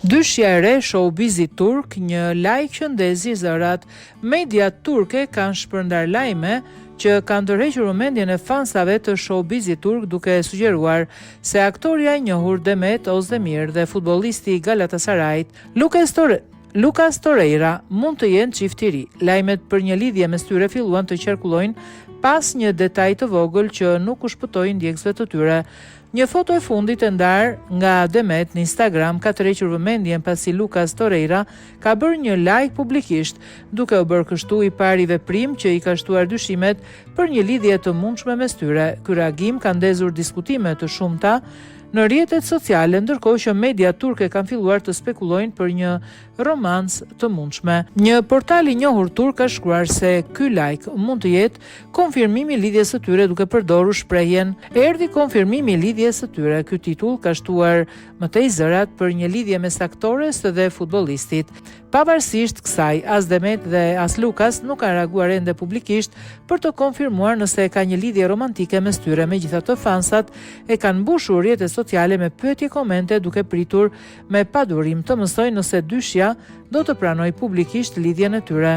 Dyshja e re showbizit turk, një like që ndezi zërat. Mediat turke kanë shpërndarë lajme që kanë tërhequr vëmendjen e fansave të showbizit turk duke sugjeruar se aktorja e njohur Demet Ozdemir dhe futbollisti i Galatasarayt, Lucas Torre Lucas Torreira mund të jenë çift i ri. Lajmet për një lidhje mes tyre filluan të qarkullojnë pas një detaj të vogël që nuk u shpëtoi ndjekësve të tyre. Një foto e fundit e ndarë nga Demet në Instagram ka tërhequr vëmendjen pasi Lucas Torreira ka bërë një like publikisht, duke u bërë kështu i pari veprim që i ka shtuar dyshimet për një lidhje të mundshme mes tyre. Ky reagim ka ndezur diskutime të shumta në rrjetet sociale, ndërkohë që mediat turke kanë filluar të spekulojnë për një romancë të mundshme. Një portal i njohur turk ka shkruar se ky like mund të jetë konfirmimi i lidhjes së tyre duke përdorur shprehjen Erdhi konfirmimi i lidhjes së tyre. Ky titull ka shtuar më tej zërat për një lidhje mes aktores dhe futbollistit. Pavarësisht kësaj, as Demet dhe as Lucas nuk kanë reaguar ende publikisht për të konfirmuar nëse ka një lidhje romantike mes tyre. Megjithatë, fansat e kanë mbushur rrjetet sociale me pyetje komente duke pritur me padurim të mësojnë nëse dyshja do të pranojë publikisht lidhjen e tyre.